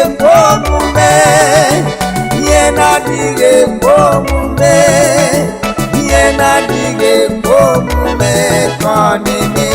Ekwe omume, ihe na-adịghị ekwe omume, ihe na-adịghị ekwe omume ka ọ na-eme.